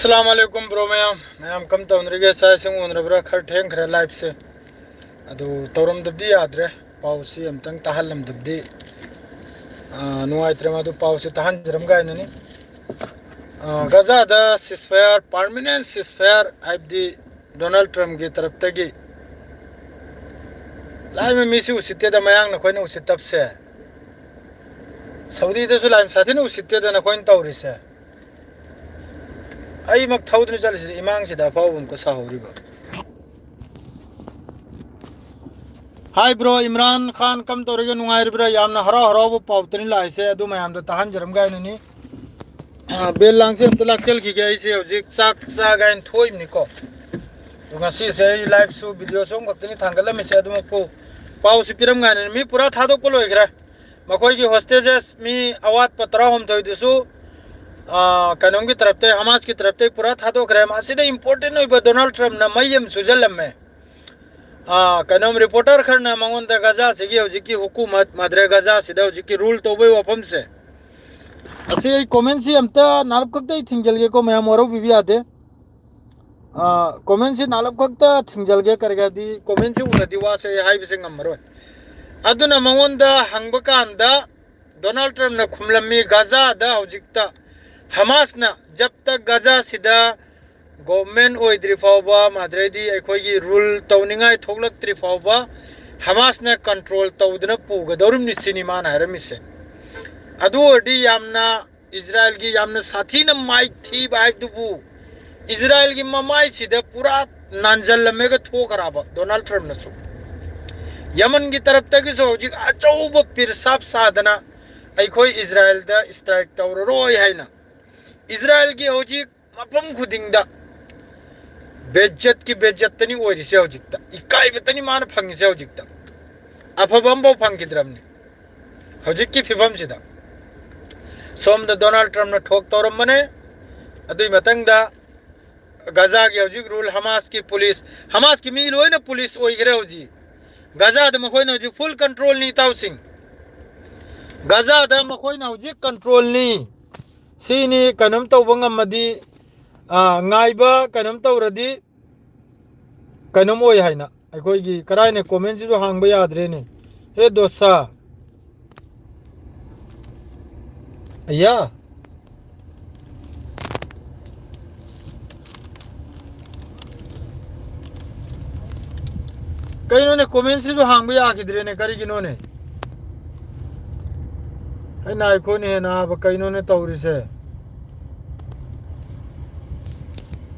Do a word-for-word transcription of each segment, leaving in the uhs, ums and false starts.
ꯑꯁꯂꯥꯝ ꯑꯂꯩꯀꯨꯝ bro ꯃꯌꯥꯝ꯫ ꯃꯌꯥꯝ ꯀꯝ ꯇꯧꯅꯔꯤꯒꯦ? ꯆꯥꯛ ꯏꯁꯤꯡ ꯎꯅꯔꯕ꯭ꯔꯥ? ꯈꯔ ꯊꯦꯡꯈ꯭ꯔꯦ ꯂꯥꯏꯞꯁꯦ꯫ ꯑꯗꯨ ꯇꯧꯔꯝꯗꯕꯗꯤ ꯌꯥꯗ꯭ꯔꯦ꯫ ꯄꯥꯎꯁꯤ ꯑꯝꯇꯪ ꯇꯥꯍꯜꯂꯝꯗꯕꯗꯤ, ꯑꯥ, ꯅꯨꯡꯉꯥꯏꯇ꯭ꯔꯦ꯫ ꯃꯗꯨ ꯄꯥꯎꯁꯤ ꯇꯥꯍꯟꯖꯔꯝ ꯀꯥꯏꯅꯅꯤ꯫ ꯑꯥ, ꯒꯖꯥꯗ ceasefire, permanent ceasefire ꯍꯥꯏꯕꯗꯤ ꯗꯣꯅꯥꯜꯗ ꯇ꯭ꯔꯝꯞꯀꯤ ꯇꯔꯞꯇꯒꯤ꯫ ꯂꯥꯏꯃ ꯃꯤꯁꯤ ꯎꯁꯤꯠꯇꯦꯗ, ꯃꯌꯥꯡ ꯅꯈꯣꯏꯅ ꯎꯁꯤꯠꯇꯕꯁꯦ꯫ ꯁꯥꯎꯗꯤꯗꯁꯨ ꯂꯥꯏꯃ ꯁꯥꯊꯤꯅ ꯎꯁꯤꯠꯇꯦꯗ ꯅꯈꯣꯏꯅ ꯇꯧꯔꯤꯁꯦ꯫ ꯑꯩꯃꯛ ꯊꯧꯗꯨꯅ ꯆꯠꯂꯤꯁꯤꯗꯤ ꯏꯃꯥꯡꯁꯤꯗ ꯑꯐꯥꯎꯕ ꯑꯃꯨꯛꯀ ꯁꯥꯍꯧꯔꯤꯕ꯫ ꯍꯥꯏ ꯕ꯭ꯔꯣ, ꯏꯝꯔꯥꯟ ꯈꯥꯟ ꯀꯝ ꯇꯧꯔꯤꯒꯦ? ꯅꯨꯡꯉꯥꯏꯔꯤꯕ꯭ꯔꯥ? ꯌꯥꯝꯅ ꯍꯔꯥꯎ ꯍꯔꯥꯎꯕ ꯄꯥꯎ ꯇꯅꯤ ꯂꯥꯛꯏꯁꯦ, ꯑꯗꯨ ꯃꯌꯥꯝꯗ ꯇꯥꯍꯟꯖꯔꯝꯒꯦ ꯍꯥꯏꯅꯅꯤ꯫ ꯑ, ꯕꯦꯜ ꯂꯥꯡꯁꯦ ꯑꯝꯇ ꯂꯥꯛꯆꯜꯈꯤꯒꯦ, ꯑꯩꯁꯦ ꯍꯧꯖꯤꯛ ꯆꯥꯛ ꯆꯥꯒꯦ ꯍꯥꯏꯅ ꯊꯣꯛꯏꯕꯅꯤꯀꯣ꯫ ꯑꯗꯣ ꯉꯁꯤꯁꯦ ꯑꯩ ꯂꯥꯏꯞꯁꯨ ꯚꯤꯗꯤꯑꯣꯁꯨ ꯑꯃꯈꯛꯇꯅꯤ ꯊꯥꯡꯒꯠꯂꯝꯃꯤꯁꯦ, ꯑꯗꯨꯃꯛꯄꯨ ꯄꯥꯎꯁꯤ ꯄꯤꯔꯝꯒꯦ ꯍꯥꯏꯅꯅꯤ꯫ ꯃꯤ ꯄꯨꯔꯥ ꯊꯥꯗꯣꯛꯄ ꯂꯣꯏꯈ꯭ꯔꯦ꯫ ꯃꯈꯣꯏꯒꯤ ꯍꯣꯁꯇꯦꯖꯦꯁ ꯃꯤ ꯑꯋꯥꯠꯄ ꯇꯔꯥꯍꯨꯝꯗꯣꯏꯗꯨꯁꯨ, ꯑ, ꯀꯩꯅꯣꯝꯒꯤ ꯇꯔꯞꯇꯩ, ꯍꯃꯥꯁꯀꯤ ꯇꯔꯞꯇꯩ ꯄꯨꯔꯥ ꯊꯥꯗꯣꯛꯈ꯭ꯔꯦ꯫ ꯑꯁꯤꯗ ꯏꯝꯄꯣꯔꯇꯦꯟ ꯑꯣꯏꯕ ꯗꯣꯅꯥꯜꯗ ꯇ꯭ꯔꯝꯞꯅ ꯃꯩ ꯑꯃ ꯁꯨꯖꯜꯂꯝꯃꯦ꯫ ꯑ, ꯀꯩꯅꯣꯝ ꯔꯤꯄꯣꯔꯇꯔ ꯈꯔꯅ ꯃꯉꯣꯟꯗ ꯒꯖꯥꯁꯤꯒꯤ ꯍꯧꯖꯤꯛꯀꯤ ꯍꯨꯀꯨꯃꯠ ꯃꯥꯗ꯭ꯔꯦ ꯒꯖꯥꯁꯤꯗ ꯍꯧꯖꯤꯛꯀꯤ ꯔꯨꯜ ꯇꯧꯕꯩ ꯋꯥꯐꯝꯁꯦ꯫ ꯑꯁꯤ ꯑꯩ ꯀꯣꯃꯦꯟꯁꯤ ꯑꯝꯇ ꯅꯥꯔꯞ ꯈꯛꯇ ꯑꯩ ꯊꯤꯡꯖꯤꯜꯒꯦꯀꯣ, ꯃꯌꯥꯝ ꯋꯥꯔꯧꯕꯤꯕ ꯌꯥꯗꯦ꯫ ꯑ, ꯀꯣꯃꯦꯟꯁꯤ ꯅꯥꯂꯞ ꯈꯛꯇ ꯊꯤꯡꯖꯤꯜꯒꯦ, ꯀꯔꯤꯒꯤꯔꯗꯤ ꯀꯣꯃꯦꯟꯁꯤ ꯎꯔꯗꯤ ꯋꯥꯁꯦ ꯍꯥꯏꯕꯁꯦ ꯉꯝꯃꯔꯣꯏ꯫ ꯑꯗꯨꯅ ꯃꯉꯣꯟꯗ ꯍꯪꯕ ꯀꯥꯟꯗ ꯗꯣꯅꯥꯜꯗ ꯇ꯭ꯔꯝꯞꯅ ꯈꯨꯝꯂꯝꯃꯤ, ꯒꯖꯥꯗ ꯍꯧꯖꯤꯛꯇ ꯍꯃꯥꯁꯅ ꯖꯕ ꯇꯛ ꯒꯖꯥꯁꯤꯗ ꯒꯣꯚꯔꯟꯃꯦꯟꯠ ꯑꯣꯏꯗ꯭ꯔꯤ ꯐꯥꯎꯕ, ꯑꯗꯩꯗꯤ ꯑꯩꯈꯣꯏꯒꯤ ꯔꯨꯜ ꯇꯧꯅꯤꯡꯉꯥꯏ ꯊꯣꯛꯂꯛꯇ꯭ꯔꯤ ꯐꯥꯎꯕ ꯍꯃꯥꯁꯅ ꯀꯟꯇ꯭ꯔꯣꯜ ꯇꯧꯗꯅ ꯄꯨꯒꯗꯧꯔꯤꯕꯅꯤ ꯁꯤꯅꯤ ꯃꯥꯅ ꯍꯥꯏꯔꯝꯃꯤꯁꯦ꯫ ꯑꯗꯨ ꯑꯣꯏꯔꯗꯤ ꯌꯥꯝꯅ ꯏꯖꯔꯥꯏꯜꯒꯤ ꯌꯥꯝꯅ ꯁꯥꯊꯤꯅ ꯃꯥꯏꯊꯤꯕ ꯍꯥꯏꯗꯨꯕꯨ ꯏꯖꯔꯥꯏꯜꯒꯤ ꯃꯃꯥꯏꯁꯤꯗ ꯄꯨꯔꯥ ꯅꯥꯟꯖꯜꯂꯝꯃꯦꯒ ꯊꯣꯛꯈ꯭ꯔꯕ ꯗꯣꯅꯥꯜꯗ ꯇ꯭ꯔꯝꯞꯅꯁꯨ꯫ ꯌꯃꯟꯒꯤ ꯇꯔꯞꯇꯒꯤꯁꯨ ꯍꯧꯖꯤꯛ ꯑꯆꯧꯕ ꯄꯤꯔꯁꯥꯞ ꯁꯥꯗꯅ ꯑꯩꯈꯣꯏ ꯏꯖꯔꯥꯏꯜꯗ ꯏꯁꯇ꯭ꯔꯥꯏꯛ ꯇꯧꯔꯔꯣꯏ ꯍꯥꯏꯅ ꯏꯖꯔꯥꯏꯜꯒꯤ ꯍꯧꯖꯤꯛ ꯃꯐꯝ ꯈꯨꯗꯤꯡꯗ ꯕꯦꯖꯠꯀꯤ ꯕꯦꯖꯠꯇꯅꯤ ꯑꯣꯏꯔꯤꯁꯦ ꯍꯧꯖꯤꯛꯇ꯫ ꯏꯀꯥꯏꯕꯇꯅꯤ ꯃꯥꯅ ꯐꯪꯉꯤꯁꯦ ꯍꯧꯖꯤꯛꯇ꯫ ꯑꯐꯕ ꯑꯃꯐꯥꯎ ꯐꯪꯈꯤꯗ꯭ꯔꯕꯅꯤ ꯍꯧꯖꯤꯛꯀꯤ ꯐꯤꯕꯝꯁꯤꯗ꯫ ꯁꯣꯝꯗ ꯗꯣꯅꯥꯜꯗ ꯇ꯭ꯔꯝꯞꯅ ꯊꯣꯛ ꯇꯧꯔꯝꯕꯅꯦ꯫ ꯑꯗꯨꯏ ꯃꯊꯪꯗ ꯒꯖꯥꯒꯤ ꯍꯧꯖꯤꯛ ꯔꯨꯜ, ꯍꯃꯥꯁꯀꯤ ꯄꯨꯂꯤꯁ, ꯍꯃꯥꯁꯀꯤ ꯃꯤ ꯂꯣꯏꯅ ꯄꯨꯂꯤꯁ ꯑꯣꯏꯈ꯭ꯔꯦ ꯍꯧꯖꯤꯛ꯫ ꯒꯖꯥꯗ ꯃꯈꯣꯏꯅ ꯍꯧꯖꯤꯛ ꯐꯨꯜ ꯀꯟꯇ꯭ꯔꯣꯜꯅꯤ ꯏꯇꯥꯎꯁꯤꯡ꯫ ꯒꯖꯥꯗ ꯃꯈꯣꯏꯅ ꯍꯧꯖꯤꯛ ꯀꯟꯇ꯭ꯔꯣꯜꯅꯤ꯫ ꯁꯤꯅꯤ ꯀꯩꯅꯣꯝ ꯇꯧꯕ ꯉꯝꯃꯗꯤ ꯑꯥ, ꯉꯥꯏꯕ ꯀꯩꯅꯣꯝ ꯇꯧꯔꯗꯤ ꯀꯩꯅꯣꯝ ꯑꯣꯏ ꯍꯥꯏꯅ꯫ ꯑꯩꯈꯣꯏꯒꯤ ꯀꯔꯥꯏꯅ comment ꯁꯤꯁꯨ ꯍꯥꯡꯕ ꯌꯥꯗ꯭ꯔꯦꯅꯦ꯫ ꯍꯦ ꯗꯣꯁꯥ꯫ ꯑꯌꯥ꯫ ꯀꯩꯅꯣꯅꯦ, comment ꯁꯤꯁꯨ ꯍꯥꯡꯕ ꯌꯥꯈꯤꯗ꯭ꯔꯦꯅꯦ, ꯀꯔꯤꯒꯤꯅꯣꯅꯦ? ꯑꯩ ꯉꯥꯏꯈꯣꯅꯦ, ꯅꯥꯕ, ꯀꯩꯅꯣꯅꯦ ꯇꯧꯔꯤꯁꯦ?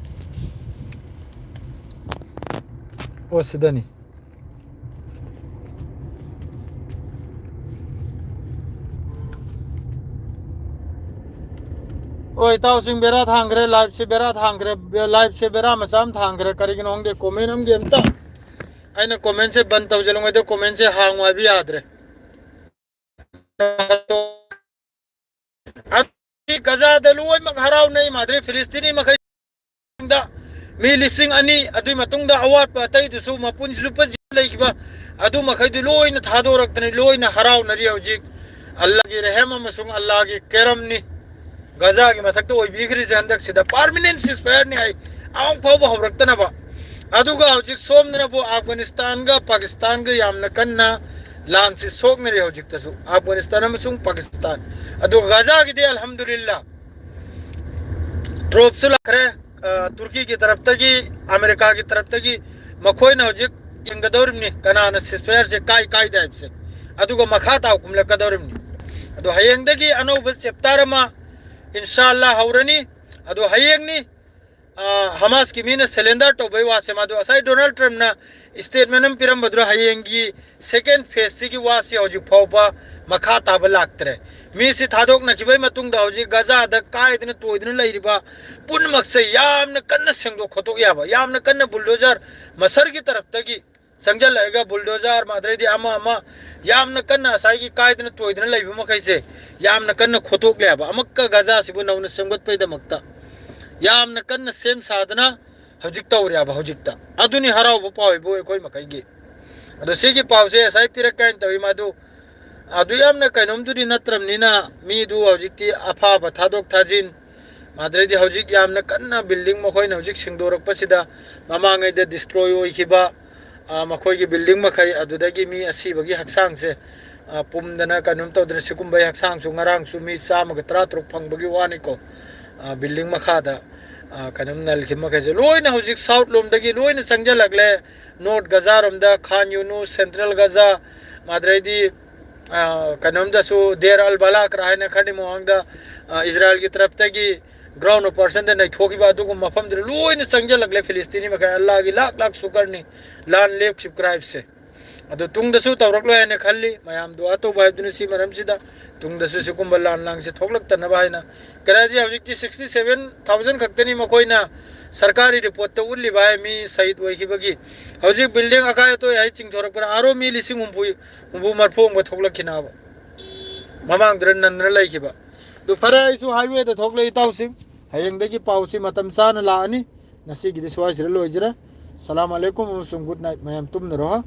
ꯑꯣ, ꯁꯤꯗꯅꯤ꯫ ꯍꯣꯏ, ꯏꯇꯥꯎꯁꯤꯡ, ꯕꯦꯔꯥ ꯊꯥꯡꯈ꯭ꯔꯦ, live ꯁꯦ ꯕꯦꯔꯥ ꯊꯥꯡꯈ꯭ꯔꯦ, live ꯁꯦ ꯕꯦꯔꯥ ꯃꯆꯥ ꯑꯃ ꯊꯥꯡꯈ꯭ꯔꯦ꯫ ꯀꯔꯤꯒꯤꯅꯣ ꯈꯪꯗꯦ, comment ꯑꯃꯒꯤ ꯑꯝꯇ, ꯑꯩꯅ comment ꯁꯦ ꯕꯟ ꯇꯧꯁꯤꯜꯂꯤꯉꯩꯗ comment ꯁꯦ ꯍꯥꯡꯉꯨ ꯍꯥꯏꯕ ꯌꯥꯗ꯭ꯔꯦ꯫ ꯒꯖꯥꯗ ꯂꯣꯏꯅꯃꯛ ꯍꯔꯥꯎꯅꯩ, ꯃꯥꯗ꯭ꯔꯤ ꯐꯤꯂꯤꯁꯇꯤꯅꯤ ꯃꯈꯩ꯫ ꯃꯇꯨꯡꯗ ꯃꯤ ꯂꯤꯁꯤꯡ ꯑꯅꯤ, ꯑꯗꯨꯒꯤ ꯃꯇꯨꯡꯗ ꯑꯋꯥꯠꯄ ꯑꯇꯩꯗꯨꯁꯨ ꯃꯄꯨꯟꯁꯤ ꯂꯨꯞꯄ ꯂꯩꯈꯤꯕ ꯑꯗꯨ ꯃꯈꯩꯗꯨ ꯂꯣꯏꯅ ꯊꯥꯗꯣꯔꯛꯇꯅ ꯂꯣꯏꯅ ꯍꯔꯥꯎꯅꯔꯤ ꯍꯧꯖꯤꯛ꯫ ꯑꯜꯂꯥꯒꯤ ꯔꯦꯍꯝ ꯑꯃꯁꯨꯡ ꯑꯜꯂꯥꯒꯤ ꯀꯦꯔꯝꯅꯤ ꯒꯖꯥꯒꯤ ꯃꯊꯛꯇ ꯑꯣꯏꯕꯤꯈ꯭ꯔꯤꯁꯦ ꯍꯟꯗꯛꯁꯤꯗ꯫ Permanent ceasefire ꯅꯤ ꯍꯥꯏ, ꯑꯃꯨꯛ ꯐꯥꯎꯕ ꯍꯧꯔꯛꯇꯅꯕ꯫ ꯑꯗꯨꯒ ꯍꯧꯖꯤꯛ ꯁꯣꯝꯗꯅꯕꯨ ꯑꯐꯒꯥꯅꯤꯁꯇꯥꯟꯒ ꯄꯥꯀꯤꯁꯇꯥꯟꯒ ꯌꯥꯝꯅ ꯀꯟꯅ ꯂꯥꯟꯁꯤ ꯁꯣꯛꯅꯔꯤ ꯍꯧꯖꯤꯛꯇꯁꯨ, ꯑꯐꯒꯥꯅꯤꯁꯇꯥꯟ ꯑꯃꯁꯨꯡ ꯄꯥꯀꯤꯁꯇꯥꯟ꯫ ꯑꯗꯨꯒ ꯒꯖꯥꯒꯤꯗꯤ ꯑꯜꯍꯝꯗꯨꯂꯤꯜꯂꯥ, ꯗ꯭ꯔꯣꯞꯁꯨ ꯂꯥꯛꯈ꯭ꯔꯦ꯫ ꯑ, ꯇꯨꯔꯀꯤꯒꯤ ꯇꯔꯞꯇꯒꯤ, ꯑꯃꯦꯔꯤꯀꯥꯒꯤ ꯇꯔꯞꯇꯒꯤ ꯃꯈꯣꯏꯅ ꯍꯧꯖꯤꯛ ꯌꯦꯡꯒꯗꯧꯔꯤꯕꯅꯤ ꯀꯅꯥꯅ ceasefire ꯁꯦ ꯀꯥꯏ ꯀꯥꯏꯗꯦ ꯍꯥꯏꯕꯁꯦ꯫ ꯑꯗꯨꯒ ꯃꯈꯥ ꯇꯥꯕ ꯀꯨꯝꯂꯛꯀꯗꯧꯔꯤꯕꯅꯤ꯫ ꯑꯗꯣ ꯍꯌꯦꯡꯗꯒꯤ ꯑꯅꯧꯕ chapter ꯑꯃ ꯏꯟꯁꯥ ꯑꯜꯂꯥ ꯍꯧꯔꯅꯤ꯫ ꯑꯗꯣ ꯍꯌꯦꯡꯅꯤ, ꯑ, ꯍꯃꯥꯁꯀꯤ ꯃꯤꯅ surrender ꯇꯧꯕꯩ ꯋꯥꯁꯦ, ꯃꯗꯨ ꯉꯁꯥꯏ ꯗꯣꯅꯥꯜꯗ ꯇ꯭ꯔꯝꯞꯅ statement ꯑꯃ ꯄꯤꯔꯝꯕꯗꯨꯅ ꯍꯌꯦꯡꯒꯤ second phase ꯁꯤꯒꯤ ꯋꯥꯁꯤ ꯍꯧꯖꯤꯛ ꯐꯥꯎꯕ ꯃꯈꯥ ꯇꯥꯕ ꯂꯥꯛꯇ꯭ꯔꯦ꯫ ꯃꯤꯁꯤ ꯊꯥꯗꯣꯛꯅꯈꯤꯕꯒꯤ ꯃꯇꯨꯡꯗ ꯍꯧꯖꯤꯛ ꯒꯖꯥꯗ ꯀꯥꯏꯗꯅ ꯇꯣꯏꯗꯅ ꯂꯩꯔꯤꯕ ꯄꯨꯝꯅꯃꯛꯁꯦ ꯌꯥꯝꯅ ꯀꯟꯅ ꯁꯦꯡꯗꯣꯛ ꯈꯣꯠꯇꯣꯛ ꯌꯥꯕ, ꯌꯥꯝꯅ ꯀꯟꯅ bulldozer ꯃꯁꯔꯒꯤ ꯇꯔꯞꯇꯒꯤ ꯆꯪꯁꯤꯜꯂꯛꯑꯒ bulldozer, ꯑꯗꯩꯗꯤ ꯑꯃ ꯑꯃ ꯌꯥꯝꯅ ꯀꯟꯅ ꯉꯁꯥꯏꯒꯤ ꯀꯥꯏꯗꯅ ꯇꯣꯏꯗꯅ ꯂꯩꯕ ꯃꯈꯩꯁꯦ ꯌꯥꯝꯅ ꯀꯟꯅ ꯈꯣꯠꯇꯣꯛꯂꯦ ꯍꯥꯏꯕ꯫ ꯑꯃꯨꯛꯀ ꯒꯖꯥꯁꯤꯕꯨ ꯅꯧꯅ ꯁꯦꯝꯒꯠꯄꯩꯗꯃꯛꯇ ꯌꯥꯝꯅ ꯀꯟꯅ ꯁꯦꯝ ꯁꯥꯗꯅ ꯍꯧꯖꯤꯛ ꯇꯧꯔꯦ ꯍꯥꯏꯕ꯫ ꯍꯧꯖꯤꯛꯇ ꯑꯗꯨꯅꯤ ꯍꯔꯥꯎꯕ ꯄꯥꯎ ꯍꯥꯏꯕꯨ ꯑꯩꯈꯣꯏ ꯃꯈꯩꯒꯤ꯫ ꯑꯗꯣ ꯁꯤꯒꯤ ꯄꯥꯎꯁꯦ ꯉꯁꯥꯏ ꯄꯤꯔꯛꯀꯦ ꯍꯥꯏꯅ ꯇꯧꯏ, ꯃꯗꯨ ꯑꯗꯨ ꯌꯥꯝꯅ ꯀꯩꯅꯣꯝꯗꯨꯗꯤ ꯅꯠꯇ꯭ꯔꯕꯅꯤꯅ ꯃꯤꯗꯨ ꯍꯧꯖꯤꯛꯇꯤ ꯑꯐꯕ ꯊꯥꯗꯣꯛ ꯊꯥꯖꯤꯟ, ꯃꯥꯗ꯭ꯔꯩꯗꯤ ꯍꯧꯖꯤꯛ ꯌꯥꯝꯅ ꯀꯟꯅ building ꯃꯈꯣꯏꯅ ꯍꯧꯖꯤꯛ ꯁꯦꯡꯗꯣꯔꯛꯄꯁꯤꯗ ꯃꯃꯥꯡꯉꯩꯗ destroy ꯑꯣꯏꯈꯤꯕ, ꯑ, ꯃꯈꯣꯏꯒꯤ building ꯃꯈꯩ, ꯑꯗꯨꯗꯒꯤ ꯃꯤ ꯑꯁꯤꯕꯒꯤ ꯍꯛꯆꯥꯡꯁꯦ, ꯑ, ꯄꯨꯝꯗꯅ ꯀꯩꯅꯣꯝ ꯇꯧꯗꯅ ꯁꯤꯒꯨꯝꯕꯒꯤ ꯍꯛꯆꯥꯡꯁꯨ ꯉꯔꯥꯡꯁꯨ ꯃꯤ ꯆꯥꯝꯃꯒ ꯇꯔꯥ ꯇꯔꯨꯛ ꯐꯪꯕꯒꯤ ꯋꯥꯅꯤꯀꯣ꯫ ꯑ, building ꯃꯈꯥꯗ, ꯑ, ꯀꯩꯅꯣꯝ ꯅꯜꯈꯤꯕ ꯃꯈꯩꯁꯦ ꯂꯣꯏꯅ ꯍꯧꯖꯤꯛ south ꯂꯣꯝꯗꯒꯤ ꯂꯣꯏꯅ ꯆꯪꯁꯤꯜꯂꯛꯂꯦ꯫ North ꯒꯖꯥꯔꯣꯝꯗ, ꯈꯥꯟ ꯌꯨꯅꯨꯁ, central ꯒꯖꯥ, ꯃꯥꯗ꯭ꯔꯩꯗꯤ, ꯑ, ꯀꯩꯅꯣꯝꯗꯁꯨ ꯗꯦꯔ ꯑꯜ ꯕꯂꯥ ꯀꯔꯥ ꯍꯥꯏꯅ ꯈꯔꯗꯤ ꯃꯃꯥꯡꯗ, ꯑ, ꯏꯖꯔꯥꯏꯜꯒꯤ ꯇꯔꯞꯇꯒꯤ ground operationꯗ ꯅꯩꯊꯣꯛꯈꯤꯕ ꯑꯗꯨꯒꯨꯝꯕ ꯃꯐꯝꯗꯨꯗ ꯂꯣꯏꯅ ꯆꯪꯁꯤꯜꯂꯛꯂꯦ ꯐꯤꯂꯤꯁꯇꯤꯅꯤ ꯃꯈꯩ꯫ ꯑꯜꯂꯥꯒꯤ ꯂꯥꯛ ꯂꯥꯛ ꯁꯨꯀꯔꯅꯤ ꯂꯥꯟ ꯂꯦꯞꯈꯤꯕ ꯀ꯭ꯔꯥꯏꯞꯁꯦ꯫ ꯑꯗꯨ ꯇꯨꯡꯗꯁꯨ ꯇꯧꯔꯛꯂꯣꯏ ꯍꯥꯏꯅ ꯈꯜꯂꯤ꯫ ꯃꯌꯥꯝ ꯗꯨꯋꯥ ꯇꯧꯕ ꯍꯥꯏꯕꯗꯨꯅꯤ ꯁꯤ ꯃꯔꯝꯁꯤꯗ꯫ ꯇꯨꯡꯗꯁꯨ ꯁꯤꯒꯨꯝꯕ ꯂꯥꯟ ꯂꯥꯡꯁꯦ ꯊꯣꯛꯂꯛꯇꯅꯕ ꯍꯥꯏꯅ꯫ ꯀꯔꯥꯏꯗꯤ ꯍꯧꯖꯤꯛꯇꯤ sixty seven thousand ꯈꯛꯇꯅꯤ ꯃꯈꯣꯏꯅ ꯁꯔꯀꯥꯔꯤ ꯔꯤꯄꯣꯔꯠꯇ ꯎꯠꯂꯤꯕ ꯍꯥꯏ ꯃꯤ ꯁꯍꯤꯗ ꯑꯣꯏꯈꯤꯕꯒꯤ꯫ ꯍꯧꯖꯤꯛ building ꯑꯀꯥꯏ ꯑꯇꯣꯏ ꯍꯥꯏ ꯆꯤꯡꯊꯣꯔꯛꯄꯗ ꯑꯥꯔꯣ ꯃꯤ ꯂꯤꯁꯤꯡ ꯍꯨꯝꯐꯨ, ꯍꯨꯝꯐꯨ ꯃꯔꯐꯨ ꯑꯃꯒ ꯊꯣꯛꯂꯛꯈꯤꯅꯕ꯫ ꯃꯃꯥꯡꯗꯨꯗ ꯅꯟꯗꯅ ꯂꯩꯈꯤꯕ꯫ ꯑꯗꯨ ꯐꯔꯦ, ꯑꯩꯁꯨ highwayꯗ ꯊꯣꯛꯂꯛꯏ ꯏꯇꯥꯎꯁꯤꯡ꯫ ꯍꯌꯦꯡꯗꯒꯤ ꯄꯥꯎꯁꯤ ꯃꯇꯝ ꯆꯥꯅ ꯂꯥꯛꯑꯅꯤ꯫ ꯉꯁꯤꯒꯤꯗꯤ ꯁ꯭ꯋꯥꯏꯁꯤꯗ ꯂꯣꯏꯖꯔꯦ꯫ ꯁꯂꯥꯝ ꯑꯂꯩꯀꯨꯝ ꯑꯃꯁꯨꯡ good night꯫ ꯃꯌꯥꯝ ꯇꯨꯝꯅꯔꯣ ꯍꯥ꯫